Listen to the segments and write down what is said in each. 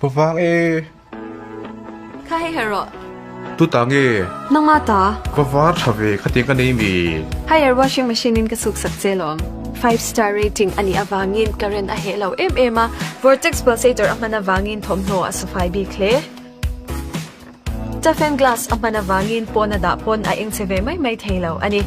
Vang e. Kha hei her rawh. Tu ta nge? Nangma ta. Va var tha ve khatiang ka nei mi. Haier washing machine in ka suk sak che lawm. Five star rating a nih avangin current a heh lo em em a, vortex pulsator a hman avangin thawmhnaw a safai bik hle. Toughen glass a hman avangin pawn a dah pawn a eng che ve mai mai thei lo a ni.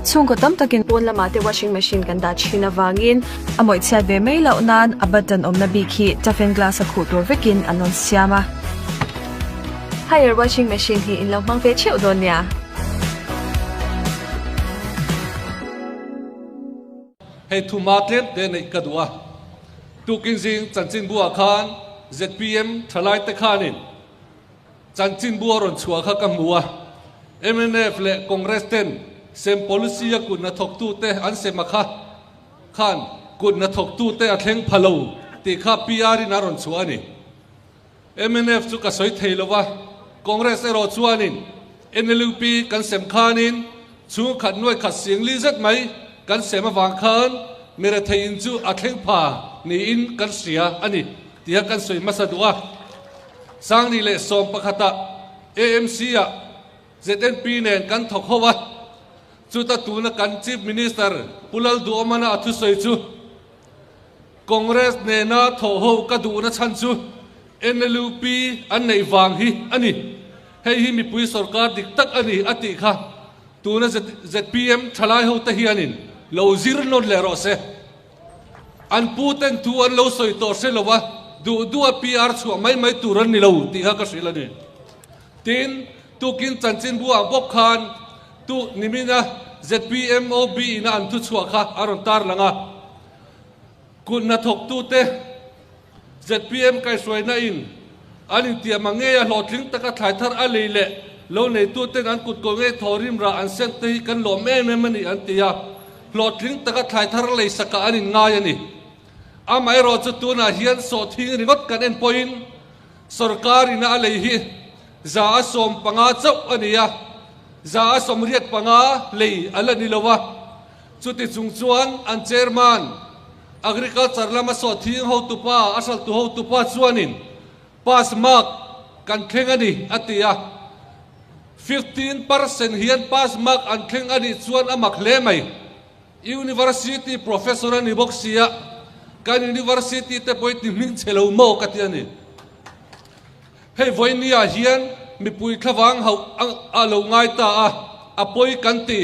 Chhungkaw tam takin pawn lamah te washing machine kan dah thin avangin a mawih chhiat ve mai loh nan a button awmna bik hi toughen glass a khuh tur vekin an rawn siam a. Haier washing machine hi in lo hmang ve theuh dawn nia. Hei thuma tlem te neih ka duh a, tukin zing chanchinbu-ah khan zpm thalaite khanin chanchinbu a rawn chhuah kha ka hmu a, mnf leh Congress ten sem policy a kut hnathawktute an sem a kha khan kut hnathawktute a thleng pha lo tih kha PR in a rawn chhuah a ni. Mnf chu ka sawi thei lo va, Congress erawh chuanin NLUP kan sem khanin chhungkhat nuai khat singli zet mai kan sem avang khan mirethei in chu a thleng pha niin kan hria a ni tia kan sawi hmasa duh a. Sangni leh sawm pakhatah AMC-ah ZNP nen kan thawk ho a, chuta tuna kan Chief Minister Pu Lalduhawmana a thusawi chu, Congress nena thawh ho ka duhna chhan chu NLUP an neih vang hi a ni. Hei hi mipui sorkar dik tak a ni a tih kha tuna zpm thalai hote hianin lo zir nawn leh rawh se. An pu ten thu an lo sawi tawh hre lova duh duha PR chhuah mai mai tur an ni lo tih kha ka hrilh a ni. Tin, tukin chanchinbu ah bawk khan tu nimina zpm OB ina an thuchhuah kha a rawn tarlang a. Kut hnathawktute zpm kaihhruaina in an intiam ang ngei a hlawhtling taka thlai thar a lei leh lo neituten an kut kaw ngei thaw rim rah an seng te hi kan lawm em em a ni an ti a, hlawhtling taka thlai thar lei sakah an inngai a ni. Amaherawh chu tunah hian sawhthing ringawt kan en pawhin sorkar ina a lei hi 115 chauh a ni a, 185 lei a la ni lo a. Chuti chung chuan an chairman, Agriculture lama sawhthing hotupa, a hralhtu hotupa chuanin pass mark kan thleng a ni a ti a. 15% hian pass mark an thleng a nih chuan a mak hle mai. University professor a ni bawk sia, kan university te pawh hi ti hming chhe lo maw ka ti a ni. Hei vawinia hian mipui thlavang hauh a lo ngai ta a, a pawi kan ti.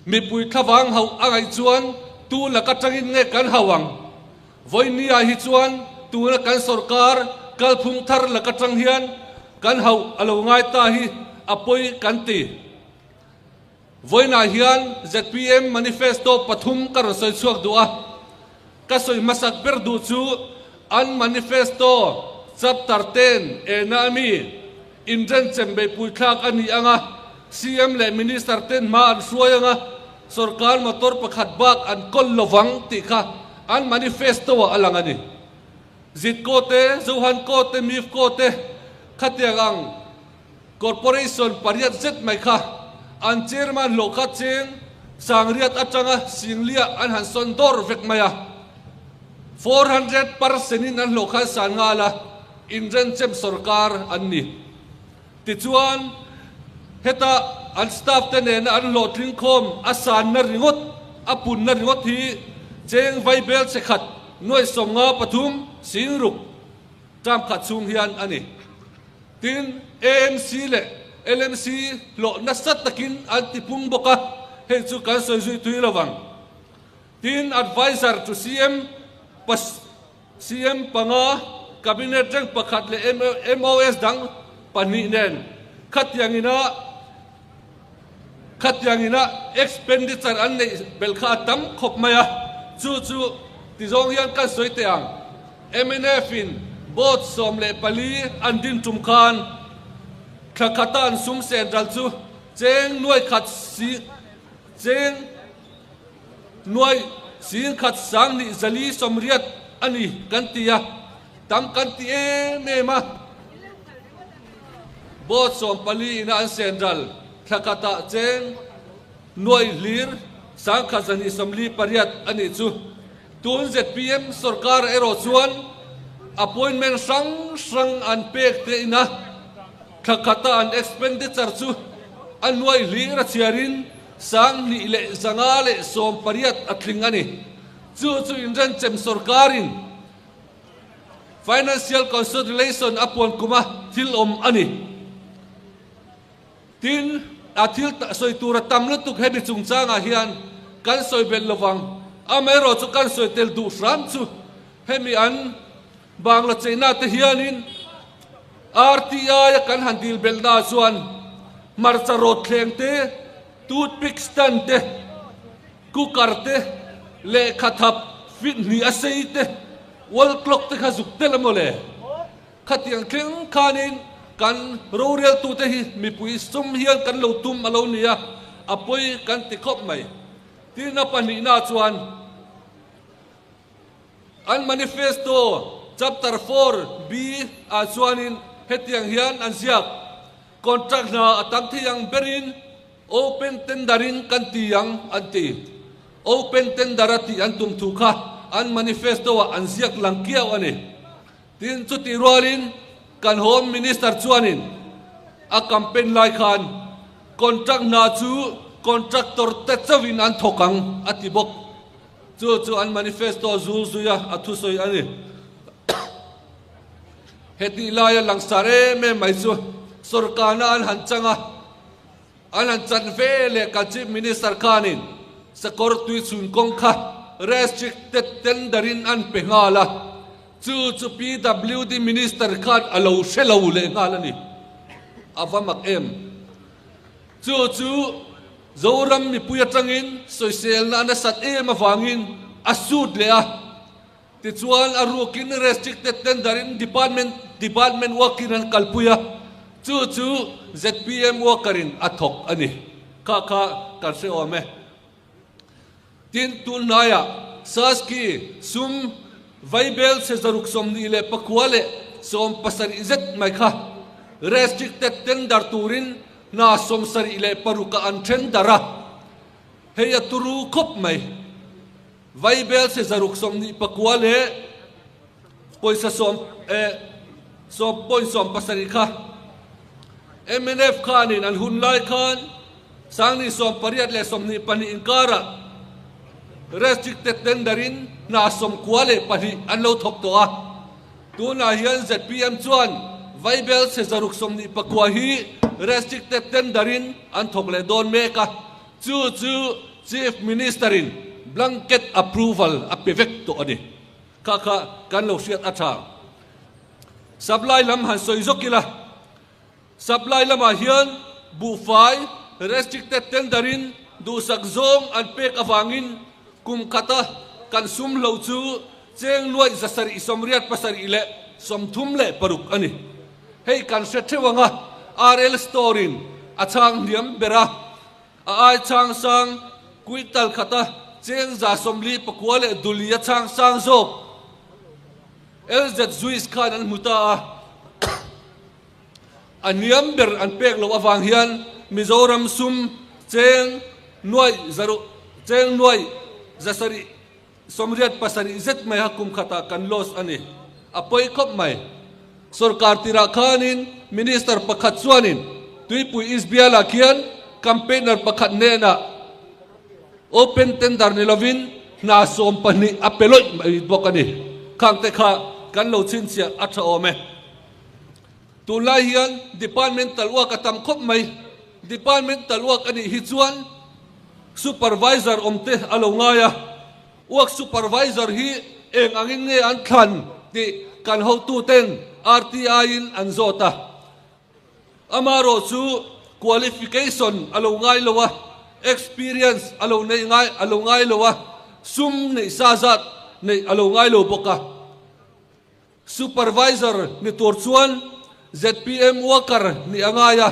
Mipui thlavang hauh a ngaih chuan tu laka tangin nge kan hauh ang? Vawinia hi chuan tuna kan sorkar kalphung thar laka tang hian kan hauh a lo ngai ta hi a pawi kan ti. Vawiinah hian zpm manifesto pathum ka rawn sawi chhuak duh a, ka sawi hmasak ber duh chu an manifesto chapter ten ena ami Inrenchem beihpui thlak a ni ang a, CM leh Minister ten hma an hruai ang a, sorkar motor pakhat bak an kawl lovang tih kha an manifesto ah a lang a ni. Zitko te, Zohanko te, Mifco te khatiang ang Corporation pariat zet mai kha an chairman hlawh kha cheng sangriat atanga singlia an han sawn dawr vek mai a, 400% in an hlawh kha an san nghal a. Inrenchem sorkar an ni. Tichuan, heta an staff te nena an hlawhtling khawm a sanna ringawt, a punna ringawt hi cheng vaibel che khat nuai 53 sing ruk term khat chhung hian a ni. Tin, AMC leh LMC hlawh nasa takin an tipung bawk a, hei chu kan sawi zui tui lovang. Tin, Adviser to CM pas. CM panga, Cabinet rank pakhat leh MOS dang pahnih nen khatiang ina khatiang ina expenditure an neih belh kha a tam khawp mai a, chu chu tizawng hian kan sawi teh ang. Mnf in board 14 an din tum khan thla khata an sum central chu cheng nuai khat si cheng Nuai singkhat sang nih 480 a ni kan ti a, tam kan ti em em a. Board 14 ina an senral thla khatah cheng nuai hlir 1248 a nih chu. Tun zpm sorkar erawh chuan appointment hrang hrang an pek te ina thla khata an expenditure chu a nuai hlir a chhiarin 2580 a tling a ni. Chu chu inrenchem sorkarin Financial Consolidation a puan kuma thil awm a ni. Tin, a thil sawi tur a tam lutuk hemi chungchangah hian kan sawi belh lovang. Amaherawh chu kan sawi tel duh hram chu hemi an Bangla cheina te hianin RTI a kan han dil belhna chuan hmarcha rawt thleng te, toothpick stand te, cooker te, lehkha thap fit hnih a sei te, wall clock te kha zuk tel a maw le? Khatiang thleng khanin kan roreltute hi mipui sum hian kan lo tum a lo ni a, a pawi kan ti khawp mai. Tin, a pahnihna chuan an manifesto chapter 4B ah chuanin hetiang hian an ziak, Contract hna a tam thei ang berin open tender in kan ti ang an ti. Open tender a tih an tum thu kha an manifesto ah an ziak lang kiau a ni. Tin, chutih rualin kan Home Minister chuanin a campaign lai khan contract hna chu contractor te chauhin an thawk ang a ti bawk. Chu chu an manifesto zul zuia a thusawi a ni. Hetih laia langsar em em mai chu sorkarna an han chang a, An han chan ve leh kan Chief Minister khanin sakawr tui chhun kawng kha restricted tender in an pe nghal a, chu chu PWD Minister khan a lo hre lo leh nghal a ni. A va mak em? Chu chu Zoram mipui atangin sawiselna a nasat em avangin a sut leh a. Tichuan a rukin restricted tender in department department work in an kalpui a, chu chu zpm worker in a thawk a ni. Kha kha kan hre awm e. Tin, tun hnaiah Saski sum vaibel chhe 629 zet mai kha restricted tender turin hna 76 ah an then darh a, hei a turu khawp mai. Vaibel chhe 629 leh pawisa sawm eh sawm point 70 kha mnf khanin an hun lai khan 2018 leh 22 inkarah restricted tender in hna 92 an lo thawk tawh a. Tunah hian zpm chuan Vaibel chhe 629 hi restricted tender in an thawk leh dawn mek a. Chu chu Chief Minister in blanket approval a pe vek tawh a ni. Kha kha kan lo hriat a tha. Supply lam han sawi zawk ila, supply lamah hian buhfai restricted tender in duhsak zawng an pek avangin kum khata kan sum hlo chu cheng nuaih 787.36 a ni. Hei kan hre theuh anga RL store in a chhang hniam ber a. A ai chhang sang kuih tal khata cheng 49 leh duli a chhang sang zawk. LZ Zuis khan an hmu ta a, a hniam ber an pek loh avang hian Mizoram sum cheng nuaih zaruh cheng nuaih 787 zet mai kha kum khatah kan loss a ni. A pawi khawp mai. Sorkar tirah khanin Minister pakhat chuanin Tuipui East bialah khian campaigner pakhat hnenah open tender ni lovin hna 12 a pe lawih mai bawk a ni. Khangte kha kan lo chhinchhiah a tha awm e. Tunlai hian departmental work a tam khawp mai. Departmental work a nih hi chuan supervisor awmte a lo ngai a. Work supervisor hi eng angin nge an thlan tih kan hotuten RTI-in an zawt a. Amaherawh chu qualification a lo ngai lo a, experience a lo neih ngai a lo ngai lo a, sum neih sa zat neih a lo ngai lo bawk a. Supervisor ni tur chuan zpm worker nih a ngai a,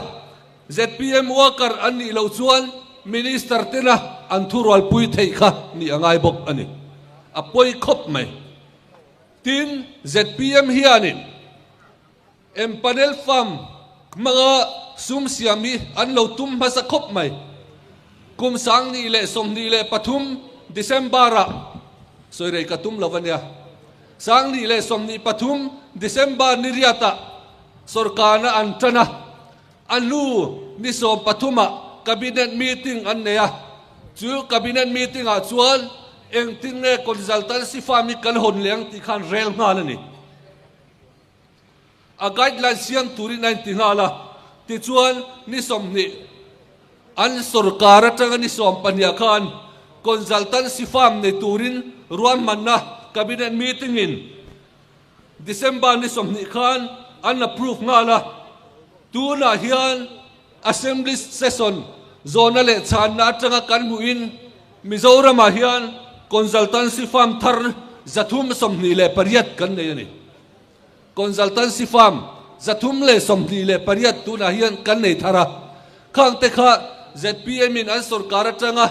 zpm worker an nih loh chuan Minister tena an thurualpui theih kha nih a ngai bawk a ni. A pawi khawp mai. Tin, zpm hianin empanel farm hmanga sum siam hi an lo tum hmasa khawp mai. Kum 2023 December-ah. Sawi rei ka tum lo a nia. 2023 December ni riatah sorkarna an tan a, a hnu ni sawmpathumah Cabinet meeting an nei a. Chu Cabinet meeting ah chuan engtin nge consultancy firm hi kan hawn leh ang tih khan rel nghal a ni. A guideline siam turin a inti nghal a, tichuan ni 20 an sorkar atanga ni 12 khan consultancy firm nei turin ruahmanna cabinet meeting in December ni 20 khan an approve nghal a, tunah hian Assembly session zawhna leh chhanna atanga kan hmuhin Mizoramah hian consultancy firm thar 328 kan nei a ni. Consultancy firm 328 tunah hian kan nei thar a, khangte kha zpm in an sorkar atanga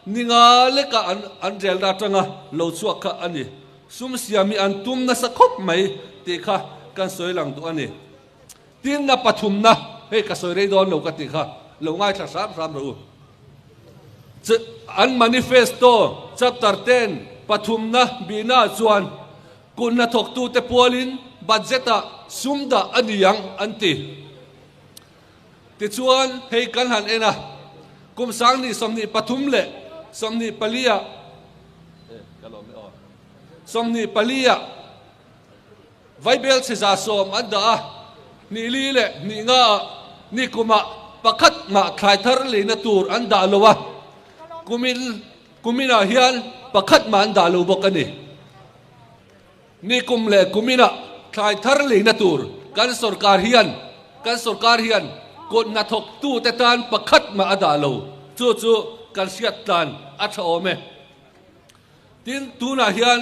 ni nga leka an an relna atanga lo chhuak kha a ni. Sum siam hi an tum nasa khawp mai tih kha kan sawi lang duh a ni. Tinna pathumna, hei ka sawi rei dawn lo ka tih kha lo ngaithla hram hram rawh u. An manifesto chapter ten pathumna bihnaah chuan Kut hnathawktute pualin budget-ah sum dah a ni ang an ti. Tichuan, hei kan han en a, kum 2023 leh 24 ah, 24 ah Vaibel chhe 100 an dah a, hnih li leh hnih nga ah ni kumah pakhat mah thlai thar leina tur an dah lo a, kumin Kuminah hian pakhat mah an dah lo bawk a ni. Ni kum leh kuminah thlai thar leina tur kan sorkar hian kan sorkar hian kut hnathawktute tan pakhat mah a dah lo. Chu chu kan hriat tlan a tha awm e. Tin, tunah hian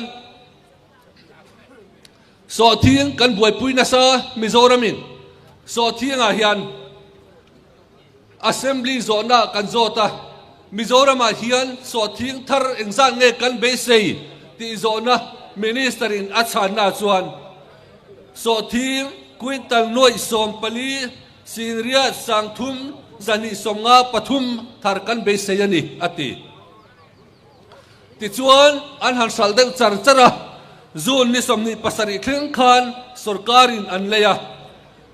sawhthing kan buaipui nasa Mizoramin sawhthingah hian Assembly zawhna kan zawt a, Mizoramah hian sawhthing thar engzat nge kan beisei tih zawhna Minister in a chhanna chuan sawhthing quintal 4,000 singriat 3 253 thar kan beisei a ni a ti. Tichuan an han hralh deuh char char a, June ni 27 thleng khan sorkarin an lei a,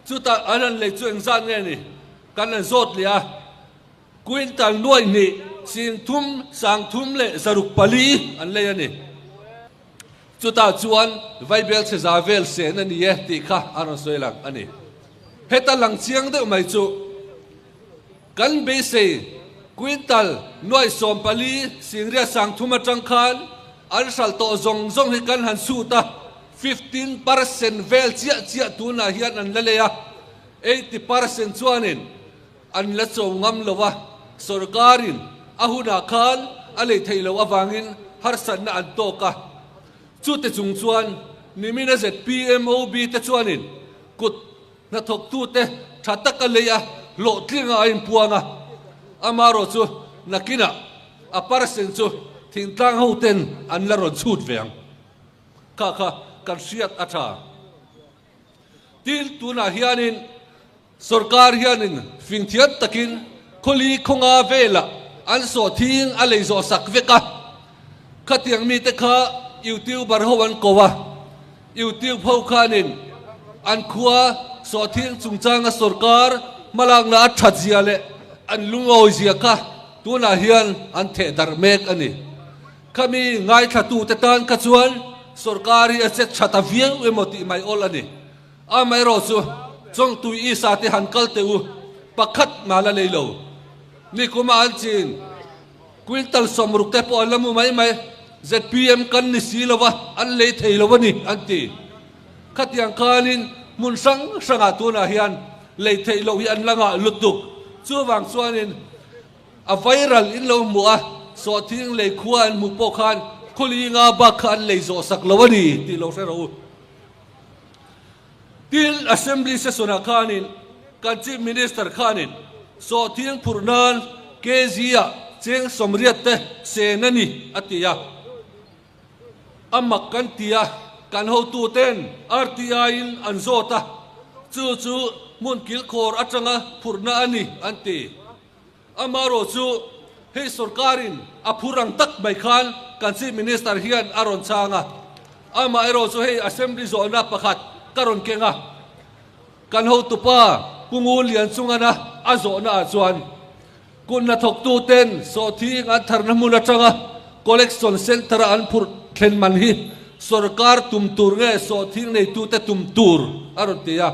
Chutah an han lei chu engzat nge ni? Kan han zawt leh a, quintal 2 3 3 leh 604 an lei a ni. Chutah chuan Vaibel chhe za vel sen a ni e tih kha a rawn sawi lang a ni. Heta lang chiang deuh mai chu kan beisei quintal 14 0 3 atang khan an hralh tawh zawng zawng hi kan han chhut a, 15% vel chiah chiah tunah hian an la lei a, 80% chuanin an la cho ngam lo a, sorkarin a hunah khan a lei theih loh avangin harsatna an tawk a. Chute chung chuan nimina ZPMOB te chuanin kut hnathawktute tha taka lei a hlawhtlinga a inpuang a, amaherawh chu nakinah a percent chu thingtlang hoten an la rawn chhut ve ang. Kha kha kan hriat a tha. Tin, tunah hianin sorkar hianin fingthiam takin khawli khawnga velah an sawhthing a lei zawh sak vek a. Khatiang mite kha YouTuber ho an ko a, YouTube ho khanin an khua sawhthing chungchanga sorkar hmalakna a that zia leh an lungawi zia kha tunah hian an theh darh mek a ni. Khami ngaithlatute tan kha chuan sorkar hi a che tha ta viau emaw tih mai awl a ni. Amaherawhchu Chawngtui Isa te han kal teh u, pakhat mah la lei lo. Nikuma an chin quintal 60 te pawh an la mu mai mai. Zpm kan ni si lo va, an lei thei lo a ni an ti. Khatiang khanin hmun hrang hrangah tunah hian lei theih loh hi an la ngah lutuk. Chuvang chuanin A viral in lo hmuh a, sawhthing lei khua an hmuh pawh khan khawli nga bak kha an lei zawh sak lo a ni tih lo hre rawh u. Tin, Assembly session ah khanin kan Chief Minister khanin sawhthing phurh nan kg ah cheng 80 te sen a ni a ti a. A mak kan ti a, kan hotu ten RTI in an zawt a, chu chu hmun kilkhawr atanga phurhna a ni an ti. Amaherawh chu Hei sorkarin a phur ang tak mai khan kan Chief Minister hian a rawn chhang a. Amaherawh chu hei Assembly zawhna pakhat ka rawn keng a. Kan hotupa Pu Ngu Lian Chungana a zawhna ah chuan kut hnathawktu ten sawhthing an tharna hmun atanga collection centre a an phurh thlen man hi sorkar tum tur nge sawhthing neitute tum tur a rawn ti a.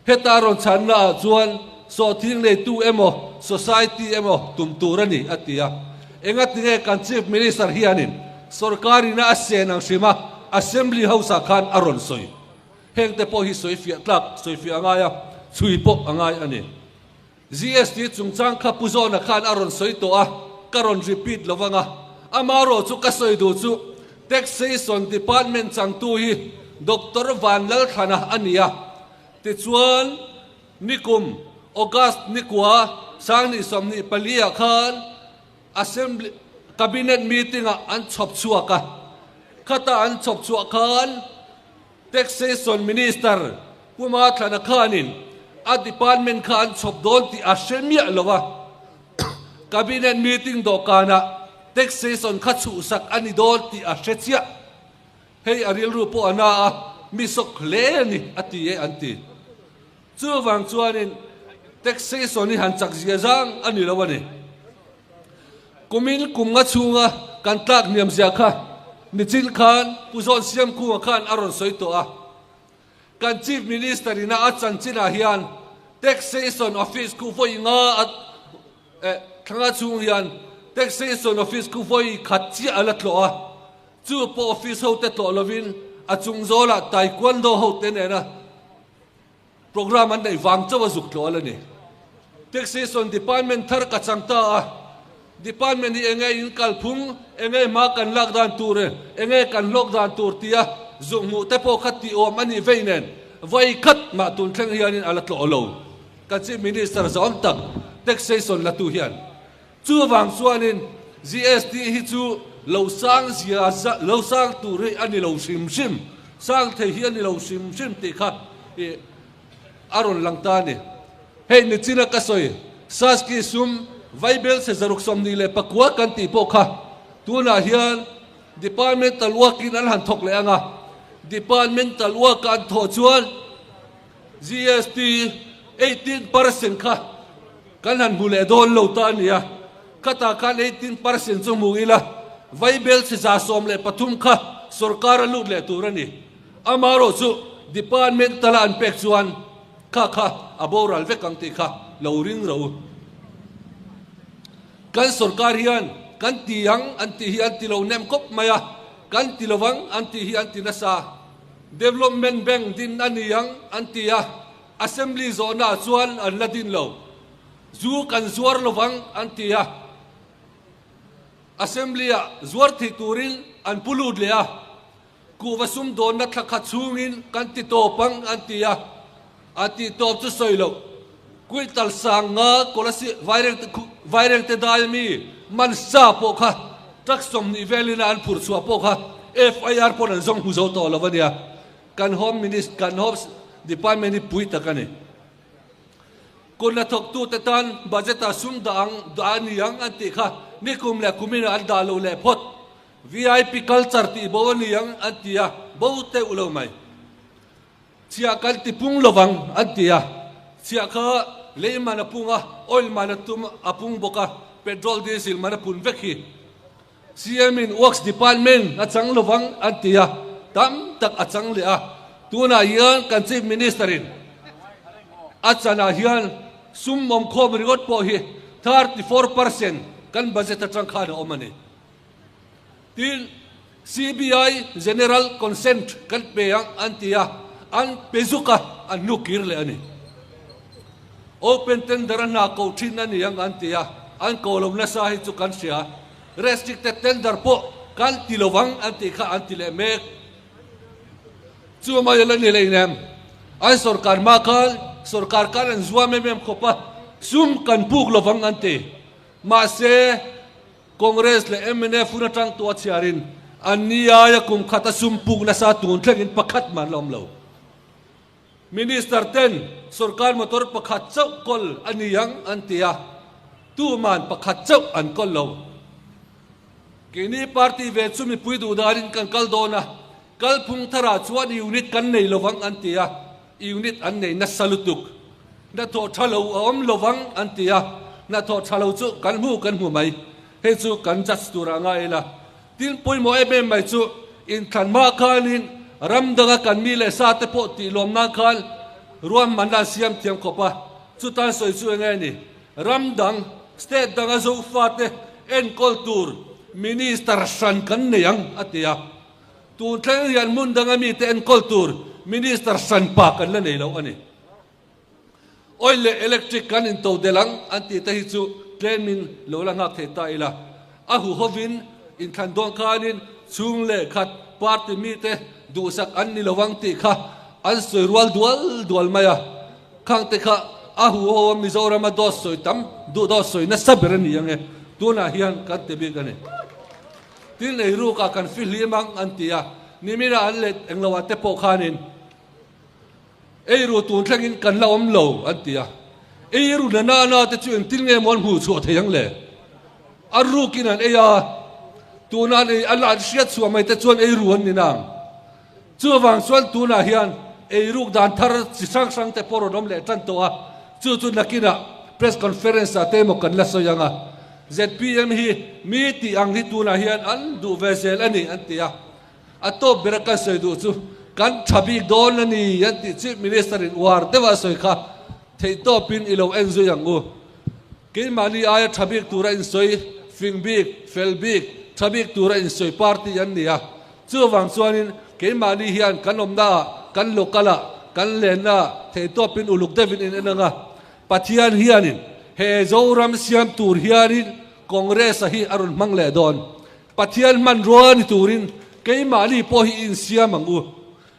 Heta a rawn chhanna ah chuan sawhthing neitu emaw society emaw tum tur a ni a ti a. Engatinge kan Chief Minister hianin sorkarina a sen ang hrima Assembly House ah khan a rawn sawi. Hengte pawh hi sawi fiah tlak, sawi fiah a ngai a, chhui pawh a ngai a ni. GST chungchang kha Pu Zawna khan a rawn sawi tawh a, ka rawn repeat lo vang a. Amarawh chu ka sawi duh chu Taxation Department changtu hi Doctor Vanlalthlana a ni a. Tichuan, nikum August nikua 2024 ah khan Assembly Cabinet meeting ah an chhawp chhuak a. Khata an chhawp chhuah khan Taxation Minister Pu Mathlana khanin a department kha an chhawp dawn tih a hre miah lo a, Cabinet meeting dawhkanah taxation kha chhuhsak a ni dawn tih a hre chiah. Hei a rilru pawh a na a, mi sawk hle a ni a ti e an ti. Chuvang chuanin taxation hi han chak zia zang a ni lo a ni. Kumin kum nga chhunga kan tlak hniam zia kha nichin khan Pu Zawn Siamkhunga khan a rawn sawi tawh a. Kan Chief Minister ina a chanchinah hian Taxation Office khu vawi nga a eh thla nga chhung hian Taxation Office khu vawi khat chiah a la tlawh a. Chu pawh office hote tlawh lovin a chung zawlah Taekwondo hote nena Programme an neih vang chauh a zuk tlawh a la ni. Taxation Department thar ka chang ta a, Department hi enge in kalphung, enge hma kan lak dan tur e, enge kan hlawk dan tur tia zuk hmuh te pawh kha tih awm a nih vei nen vawi khat mah tun thleng hianin a la tlawh lo. Kan Chief Minister zawm tak Taxation la tu hian chuvang chuanin GST hi chu lo sang zia lo sang tur hi a ni lo hrim hrim, sang thei hi a ni lo hrim hrim tih kha ih a rawn lang ta a ni. Hei nichina ka sawi Saski sum Vaibel chhe 129 kan tih pawh kha tunah hian Departmental work-in an han thawk leh ang a, Departmental work-a an thawh chuan GST 18% kha kan han hmu leh dawn lo ta a ni a, khatah khan 18% chu hmu ila, Vaibel chhe 113 kha sorkar a lut leh tur a ni. Amaherawh chu department tala an pek chuan kha kha a boral vek ang tih kha lo ring ro. Kan sorkar hian kan ti ang an tih hi an ti lo nem khawp mai a, kan ti lovang an tih hi an ti nasa. Development Bank din a ni ang an ti a, Assembly zawhnaah chuan an la din lo. Zu kan zuar lovang an ti a, Assembly-ah zuar thei turin an pu lut leh a, kuhva sumdawnna thla khat chhungin kan ti tawp ang an ti a, a tih tawp chu sawi loh. Quintal sang nga Kolasib Vairengte dai mi man sa pawh kha truck 20 velin a an phurh chhuah pawh kha FIR pawn an zawng hmu zo tawh lo a nia. Kan Home Minister, kan Home Department hi pui tak a ni. Kut hnathawktute tan budget-ah sum dah ang, dah a ni ang an tih kha nikum leh kuminah an dah lo leh phawt. VIP culture tih bo a ni ang an ti a, bo teuh lo mai. Chhiah kan ti pung lovang an ti a, chhiah kha lei man a pung a, oil man a tum a pung bawk a, petrol diesel man a pun vek hi. CM in Works Department a chang lovang an ti a, tam tak a chang leh a, tunah hian kan Chief Minister in a chanah hian sum awmkhawm ringawt pawh hi 34% kan budget atang khan a awm a ni. Tin, CBI General Consent kan pe ang an ti a, an pe zuk a, an hnu kir leh a ni. Open tender a hna ko thin a ni ang an ti a, an ko lo nasa hi chu kan hria. Restricted tender pawh kan ti lo ang an tih kha an ti leh mek. Chu mai a la ni leh inem. An sorkar hma khan sorkar khan an zuam em em khawp a, sum kan puk lo vang an ti. Mahse, Congress leh mnf hun atang tawh a chhiarin an ni aia kum khat a sum puk nasa tun thlengin pakhat mah an la awm lo. Minister ten sorkar motor pakhat chauh kawl a ni ang an ti a. Tuman pakhat chauh an kawl lo. Keini party ve chu mipui duh danin kan kal dawn a, kalphung tharah chuan unit kan nei lovang an ti a, unit an nei nasa lutuk. Hnathawh tha lo a awm lovang an ti a, hnathawh tha lo chu kan hmu kan hmu mai. Hei chu kan judge turah ngai ila. Tin pawimawh em em mai chu inthlan hma khanin ram danga kan mi leh sa te pawh tih lawm nan khan ruahmanna an siam thiam khawp a, chutan sawi chu enge ni? Ram dang, state danga Zofate enkawl tur minister hran kan nei ang a ti a, tun thleng hian hmun danga mite enkawl tur minister hran pa kan la nei lo a ni. Oil leh electric kan into del ang an tih te hi chu tlemin lo la nghak thei ta ila. A huhovin inthlan dawn khanin chhung leh khat party mite duhsak an ni lovang tih kha an sawi rual dual dual mai a. Khang te kha a huho a Mizorama dawt sawi tam duh dawt sawi nasa ber a ni ang e. Tunah hian kan ti bik a ni. Tin eirukah kan fihlim ang an ti a, nimina an let engloah te pawh khanin Eiru tun thlengin kan la awm lo an ti a, eiru na nana te chu engtin nge maw an hmuh chhuah thei ang le? A rukin an ei a, tuna an ei a la an hriat chhuah mai te chuan eiru an ni nang. Chuvang chuan tunah hian eiruk dan thar chi hrang hrang te pawh rawn awm leh tan tawh a, chu chu nakinah press conference ah te emaw kan la sawi ang a, zpm hi mi tih ang hi tunah hian an duh ve zel a ni an ti a. A tawp bera kan sawi duh chu kan tha bik dawn a ni an tih Chief Minister in uar deuha a sawi kha theihtawpin i lo en zui ang u. Keimahni aia tha bik tura insawi fing bik, fel bik, tha bik tura insawi party an ni a. Chuvang chuanin keimahni hian kan awmnaah, kan local-ah, kan lennaah theihtawpin uluk deuhin in en ang a. Pathian hianin he Zoram siam tur hianin Congress-a hi a rawn hmang leh dawn. Pathian hmanrua ni turin keimahni pawh hi insiam ang u.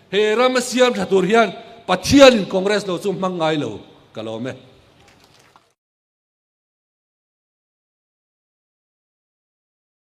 He ram a siam tha tur hian Pathianin Congress lo chu hmang ngai lo ka lawm e.